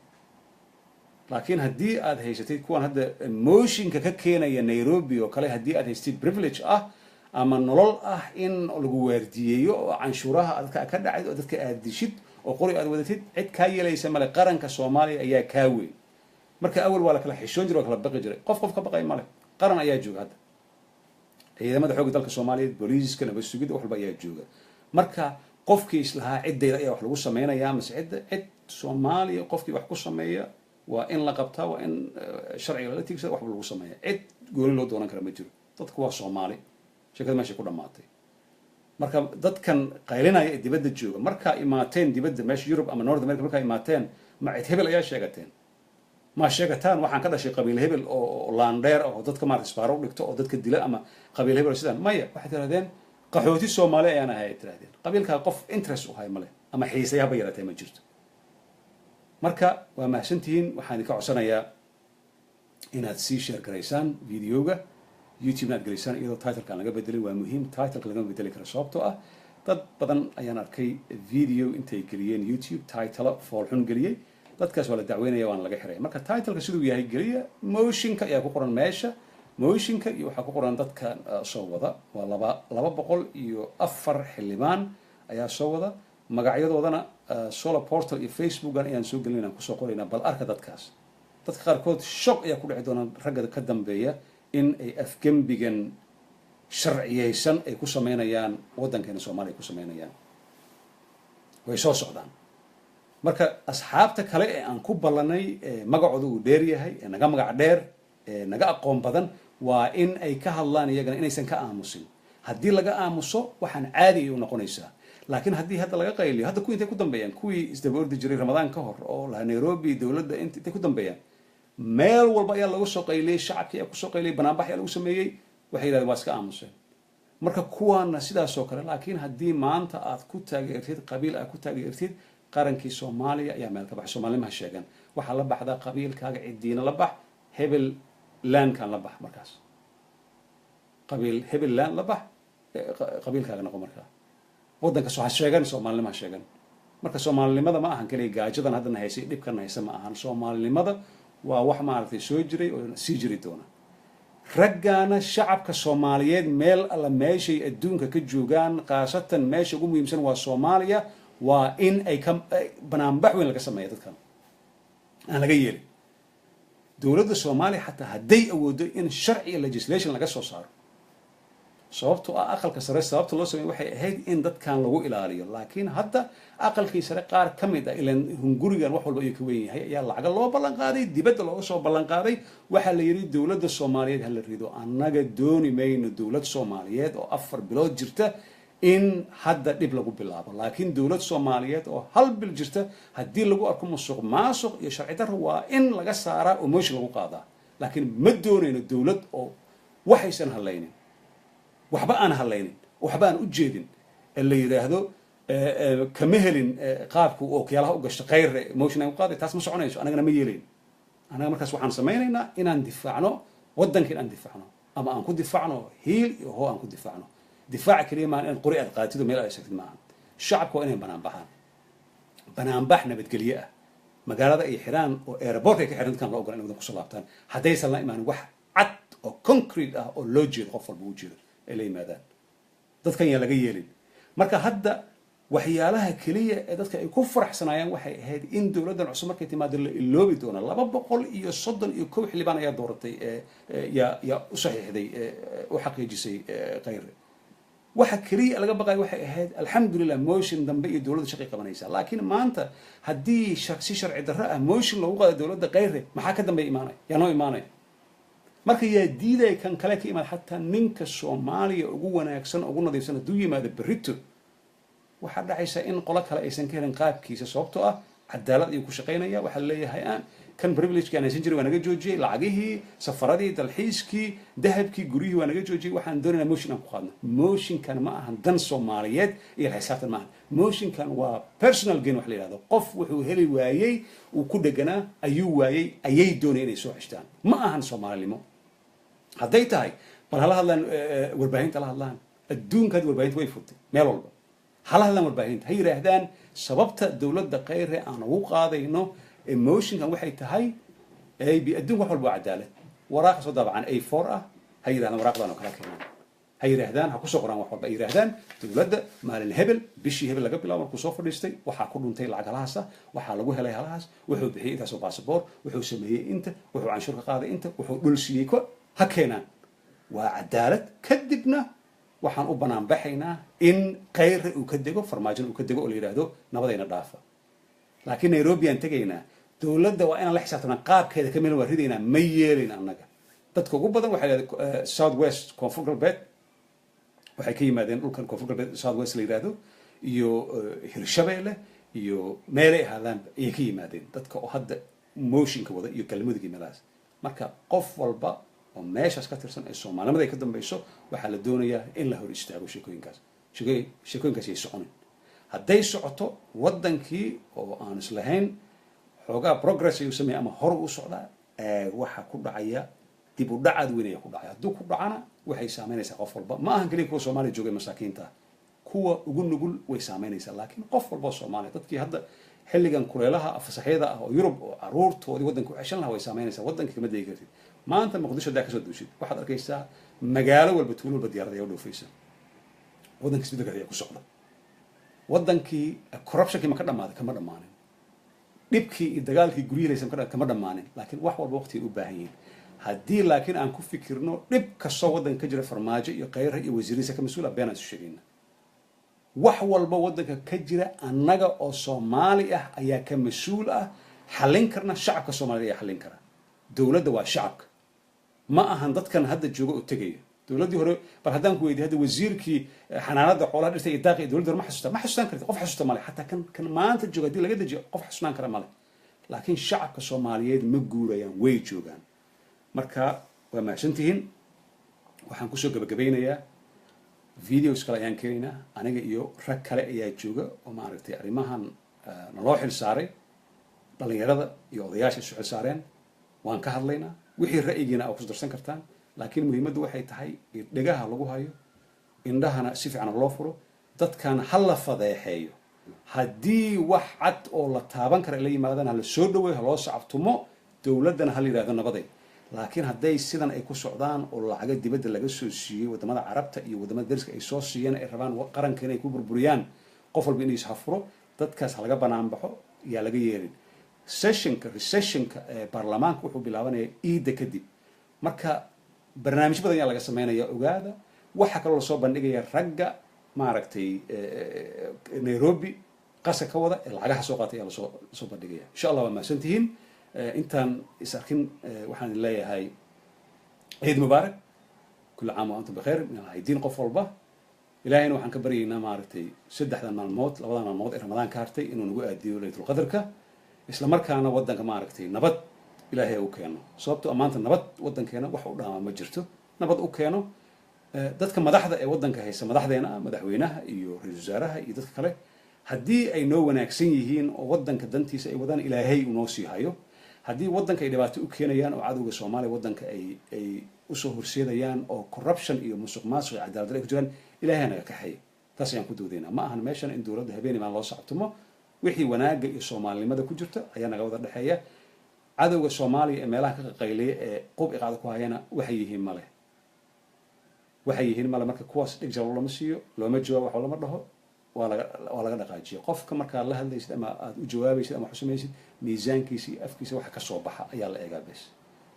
Laakiin haddii aad haysatid kuwan hadda motionka ka keenaya Nairobi oo kale, haddii aad haysatid privilege ah ama nolol ah in lagu waardiyeeyo oo canshuuraha dadka ka dhacid oo dadka aad dishid oo qori aad wadatid, cid kaa yeelaysa male. Qaranka Soomaaliya ayaa kaa weyn. Marka awal waa la kala xishoon jiray, waa kala baqi jiray. Qof qof ka baqay male. Qaran ayaa jooga hadda, ciidamada xoogga dalka Soomaaliyeed, booliiska, nabad sugidda, wax walba ayaa jooga. Marka qofkii islahaa ciddayda ayaa wax lagu sameynayaa mase cidda cid Soomaaliya, qofkii wax ku sameeya waa in la qabtaa, waa in sharciga lala tiigsada, waxba lagu sameeya. Cid gooni loo doonan kara ma jiro. Dadku waa Soomaali. Sheekada meeshay ku dhammaatay. Marka dadkan qaylinaya ee dibadda jooga, markaa imaateen dibadda meesha Yurub ama North America, markaa imaateen, ma cid hebel ayaa sheegateen? Ma sheegataan waxaan ka dhashay qabiil hebel oo laandheer ah oo dadka, maarata, isbaaro u dhigto oo dadka dila, ama qabiil hebel oo sidaan? Maya. Waxay tirahdeen qaxooti Soomaali ayaan ahay ay tirahdeen. Qabiilkaa qof interest u hay male ama xiisaya haba yaratee ma jirto. Marka waa mahadsantihiin. Waxaan idinka codsanayaa inaad sii share garaysaan videoga, YouTube-na aad gelaysaan iyadoo titleka aan laga bedelin. Waa muhiim, titleka lagama bedeli karo, sababtoo ah dad badan ayaan arkay video intay geliyeen YouTube title foolxun geliyey. Dadkaas waa la dacweynaya, waana laga xiraya. Marka titleka siduu yahay geliya. Motionka ayaa ku qoran meesha, motionka iyo waxaa ku qoran dadka soo wada, waa 204 xildhibaan ayaa soo wada. Magacyadoodana Solar Portal iyo Facebookan ayaan soo gelinayna, kusoo qoraynaa. Bal arka dadkaas. Dadka qaarkood shock ayaa ku dhici doona, ragga ka dambeeya in ay afgembigan sharciyeysan ay ku sameynayaan waddankeena Soomaaliya ay ku sameynayaan. Way soo socdaan. Marka asxaabta kale ee aan ku ballanay, ee magacooda uu dheer yahay, ee naga magac dheer, ee naga aqoon badan, waa in ay ka hadlaan iyagana, inaysan ka aamusin. Haddii laga aamuso, waxaan caadi ay u noqonaysaa. Laakiin haddii hadda laga qayliyo, hadda kuwii intay ku dambeeyaan, kuwii isdaba ordi jiray Ramadaan ka hor oo lahaa Nairobi dowladda intay ku dambeeyaan? Meel walba ayaa lagu soo qayliyey, shacabkii ayaa kusoo qayliyey, banaanbax ayaa lagu sameeyey. Waxay yidhahdeen waa iska aamuseen. Marka kuwaana sidaasoo kale. Laakiin haddii maanta aad ku taageertid qabiil, aad ku taageertid, qarankii Soomaaliya ayaa meel ka baxay. Soomaalinimaha sheegan, waxaa la baxdaa qabiilkaaga, ciddiina la bax, hebel laankan la bax. Markaas qabiil hebel laan la bax, qabiilkaaga noqo. Markaa waddanka soo ha sheegan, soomaalinimo ha sheegan. Marka soomaalinimada ma ahan keliya gaajadan haddana haysay, dhibkan haysa ma ahan. Soomaalinimada waa wax maaragtay soo jiray oo sii jiri doona. Raggaana shacabka Soomaaliyeed meel alla meeshay adduunka ka joogaan, khaasatan meesha ugu muhiimsan waa Soomaaliya, waa in ay ka banaanbax weyn laga sameeya. Dadkan aan laga yeelin. Dowladda Soomaaliya xataa hadday awoodo in sharci iyo legislation laga soo saaro, sababtoo ah aqalka sare sababta loo sameeyey waxay ahayd in dadkan lagu ilaaliyo. Laakiin hadda aqalkii sare qaar ka mid ah, ilan hungurigan wax walba ayuu ka weyn yahay, ayaa lacaga loo ballan qaaday, dibadda looga soo ballan qaaday. Waxaa la yidhi dowladda Soomaaliyeed ha la rido, annaga dooni mayno dowlad Soomaaliyeed oo 4 bilood jirta in hadda dhib lagu bilaabo. Laakiin dowlad Soomaaliyeed oo hal bil jirta haddii lagu arko musuq maasuq iyo sharci darro, waa in laga saaraa oo motion lagu qaadaa. Laakiin ma doonayno dowlad oo waxaysan hadlaynin, waxba aan hadlaynin, waxba aan u jeedin, ee la yidhaahdo kama helin qaabku ookiyaalaha u gashto Khayre, motion aan u qaaday. Taas ma soconayso, anagana ma yeelayn. Annaga markaas waxaan samaynaynaa inaan difaacno waddanka, inaan difaacno ama aan ku difaacno hiil iyo hoo aan ku difaacno. Difaaca keliya maaha inaad qori aad qaatid oo meel aad sheegtid maaha. Shacabka waa inay banaanbaxaan, banaanbax nabadgelye ah, magaalada ay xiraan oo airportka ay ka xiran. Dadkaan loo ogola inay wadan kusoo laabtaan haddaysan la imaanin wax cad oo concrete ah oo loo jeedo, qof walba u jeedo ay la yimaadaan. Dadkan yaa laga yeelin. Marka hadda waxyaalaha keliya ee dadka ay ku faraxsanaayaan waxay ahayd in dowladdan cusub markay timaado la iloobi doono. 231 xildhibaan ayaa dooratay, yaa u saxiixday, u xaqiijisay Khayre. Waxa keliya laga baqaya waxay ahayd, alxamdulilah, motion dambe iyo dowladda shaqay qabanaysa. Laakiin maanta haddii si sharci darro ah motion loogu qaado dowladda Khayre, maxaa ka dambeya imaanaya? Yaa noo imaanaya? Marka yaa diidaya kan kale ka imaada? Xataa ninka Soomaaliya ugu wanaagsan, ugu nadiifsan hadduu yimaado berrito, waxaa dhacaysa in qolo kale aysan ka helin qaabkiisa, sababtoo ah cadaalad ayuu ku shaqaynaya. Waxaa leeyahay aan kan privilegeki aan haysan jiray waa naga joojiyey, lacagihii, safaradii, dalxiiskii, dahabkii, guryihii waa naga joojiyey. Waxaan doonaynaa motion aan ku qaadno. Motionkan ma ahan dan Soomaaliyeed iyo xisaabtan ma ahan. Motionkan waa personal gain wax la yidhahdo. Qof wuxuu heli waayey uu ku dheganaa ayuu waayey, ayay doonaya inay soo xeshtaan. Ma ahan Soomaalinimo. Hadday tahay, bal hala hadlaan warbaahinta, hala hadlaan adduunka. Hadda warbaahinta way furtay meel walba. Hala hadlaan warbaahinta, ha yidhaahdaan sababta dowladda Khayre aan ugu qaadayno motionkan waxay tahay ab. Adduunka wax walba waa cadaalad. Waraaqa soo daabacan A4 ah ha yidhahdaan, waraaqdan oo kala keenaan, ha yidhaahdaan, ha kusoo qoraan wax walba. Ay yidhaahdaan dowladda maalin hebel, bishii hebel laga bilaabo markuu soo fadhiistay, waxaa ku dhuntay lacag halahaas ah, waxaa lagu helay halahaas, wuxuu bixiyey intaasoo basaboor, wuxuu sameeyey inta, wuxuu canshuur ka qaaday inta, wuxuu dhul siiyey ko. Ha keenaan, waa cadaalad. Kadibna waxaan u banaan baxaynaa in Khayre uu ka dego, Farmaajona uu ka dego, oo la yidhaahdo nabadayna dhaafa. Laakiin Nairobi aan tegaynaa, dowladda waa inaan la xisaabtanaa, qaabkeeda ka meel waa ridaynaa, ma yeelin annaga. Dadka ugu badan waxay leedahay South West, Koonfur Galbeed, waxay ka yimaadeen dhulkan Koonfur Galbeed, South West la yidhaahdo, iyo Hirshabeelle iyo meelay ahaadaan ayay ka yimaadeen dadka oo hadda motionka wada, iyo Galmudug iyo meelahaas. Marka qof walba oo meeshaas ka tirsan ee soomaalimada ay ka dambayso, waxaa la doonayaa in la hor istaago sheekooyinkaas. Sheekooyinkaas ay soconin. Hadday socoto, waddankii oo aan islahayn xoogaa progress ayuu sameeyay ama hor u socdaa, waxa ku dhacaya dib u dhacaad weyn ayaa ku dhacaya. Hadduu ku dhacana, waxay saameynaysaa qof walba. Ma ahan keliya kuwa Soomaaliya joogay, masaakiinta ah, kuwa ugu nugul way saameynaysaa, laakiin qof walba oo Soomaaliya, dadkii hadda xilligan kuleelaha fasaxyada ah oo Yurub oo caruurtoodii waddanka u ceshan lahaa, way saameynaysaa. Waddanka kama degi kartid. Maanta Muqdisho haddaa kasoo duushid, waxaad arkaysaa magaalo walba, tuulo walba diyaarad ayaa u dhoofaysa. Waddanka isbeddelka ayaa ku socda. Waddankii corruptionkii ma ka dhamaaday? Kama dhammaanin. Dhibkii iyo dagaalkii guryihii kama dhammaanin, laakiin wax walba waqtigay u baahan yihiin. Haddii laakiin aan ku fikirno dhib kastoo waddanka ka jira Farmaajo iyo Khayra iyo wasiirihiisa ka mas-uula, been aan isu sheegayna. Wax walba waddanka ka jira annaga oo Soomaali ah ayaa ka mas-uul ah, xallin karna. Shacabka Soomaalida ayaa xallin kara. Dowladda waa shacabka, ma ahan dadkan hadda jooga oo tegaya. Dowladdii hore, bal haddaan ku weydiy hadda, wasiirkii xanaanada xoolaha, dhirta iyo daaqa iyo dowladda hore, ma xasuusta? Ma xasuustaan kartid. Qof xasuusta male. Xataa kan maanta jooga haddii laga dejiyo, qof xasuusnaan kara male. Laakiin shacabka Soomaaliyeed ma guurayaan, way joogaan. Marka waa mahadsantihiin. Waxaan kusoo gabagabeynayaa, videos kale ayaan keenaynaa. Aniga iyo rag kale ayaa jooga oo maaragtay arrimahan naloo xil saaray, dhalinyarada iyo odayaasha isu xil saareen. Waan ka hadlaynaa. Wixii ra'yigiina aa ku darsan kartaan, laakiin muhiimaddu waxay tahay dhegaha lagu hayo, indhahana si fiican loo furo. Dadkan ha la fadeexeeyo. Haddii wax cad oo la taaban kara ay la yimaadaan, ha la soo dhaweeyo, ha loo sacabtumo, dowladdana ha la yidhahdo nabaday. Laakiin hadday sidan ay ku socdaan oo lacago dibadda laga soo siiyey, waddamada Carabta iyo waddamada dariska ay soo siiyeen, ay rabaan qaranka inay ku burburiyaan, qof walba inay ishafuro, dadkaas ha laga banaan baxo, yaa laga yeelin. Sessionka, recessionka ee baarlamaanka wuxuu bilaabanaya iidda kadib. Marka barnaamij badan ayaa laga sameynaya, ogaada. Waxaa kaloo lasoo bandhigaya ragga maaragtay Nairobi qasa ka wada ee lacagaha soo qaatay ayaa lasoo bandhigaya, insha Allah. Waa mahadsantihiin. Intaan is arkin, waxaan idin leeyahay ciid mubaarak, كل عام وأنتم بخير من alcaydiin. Qof walba Ilaahayna waxaan ka baryaynaa maaragtay 3da maalmood, 2da maalmood ee Ramadaan ka hartay, inuu nagu aadiyo Laylatulqadarka, isla markaana waddanka maaragtay nabad Ilaahay u keeno. Sababto maanta nabad waddankeena wax u dhaamaa ma jirto. Nabad u keeno dadka madaxda ee waddanka haysta, madaxdeena ah, madaxweynaha iyo ra-iisul wasaaraha iyo dadka kale. Haddii ay noo wanaagsan yihiin oo waddanka dantiisa ay wadaan, Ilaahay uu noo sii hayo. Haddii waddanka ay dhibaato u keenayaan oo cadowga Soomaaliya waddanka ay usoo horseedayaan oo corruption iyo musuq maasuq iyo cadaalad darro ay ku jiraan, Ilaahay naga kaxeeya. Taas ayaan ku doodaynaa. Ma ahan meeshan in dowladda habeenii maan loo sacabtumo. Wixii wanaagga iyo Soomaalinimada ku jirta ayaa naga wada dhexeeya. Cadowga Soomaaliya ee meelaha ka qaqayliya ee qub iqaada ku hayana waxay yihiin male, waxay yihiin male. Marka kuwaas dhig jalo lama siiyo, looma jawaabo, waxba lama dhaho, waa laga dhaqaajiya. Qofka markaad la hadlaysid ama aad u jawaabaysid ama wax u samaysid, miisaankiisa iyo afkiisa waxa ka soo baxa ayaa la eegaa bes.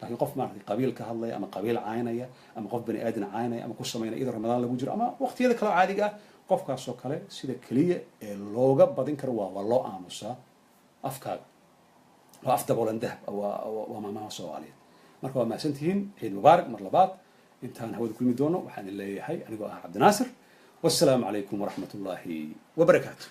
Laakiin qof maaragtay qabiil ka hadlaya ama qabiil caynaya ama qof bani aadan caynaya ama ku samaynaya iyadoo Ramadaan lagu jiro ama waqtiyada kale oo caadiga ah, qofkaasoo kale sida keliya ee looga badin karo waa loo aamusaa. Afkaaga waa af daboolan dahab, waa maamaha Soomaaliyeed. Marka waa mahadsantihiin. Ciid mubaarak mar labaad. Intaan hawada kulmi doono, waxaan idin leeyahay anigoo ah Cabdinaasir, wassalaamu calaykum waraxmat ullaahi wabarakaatu.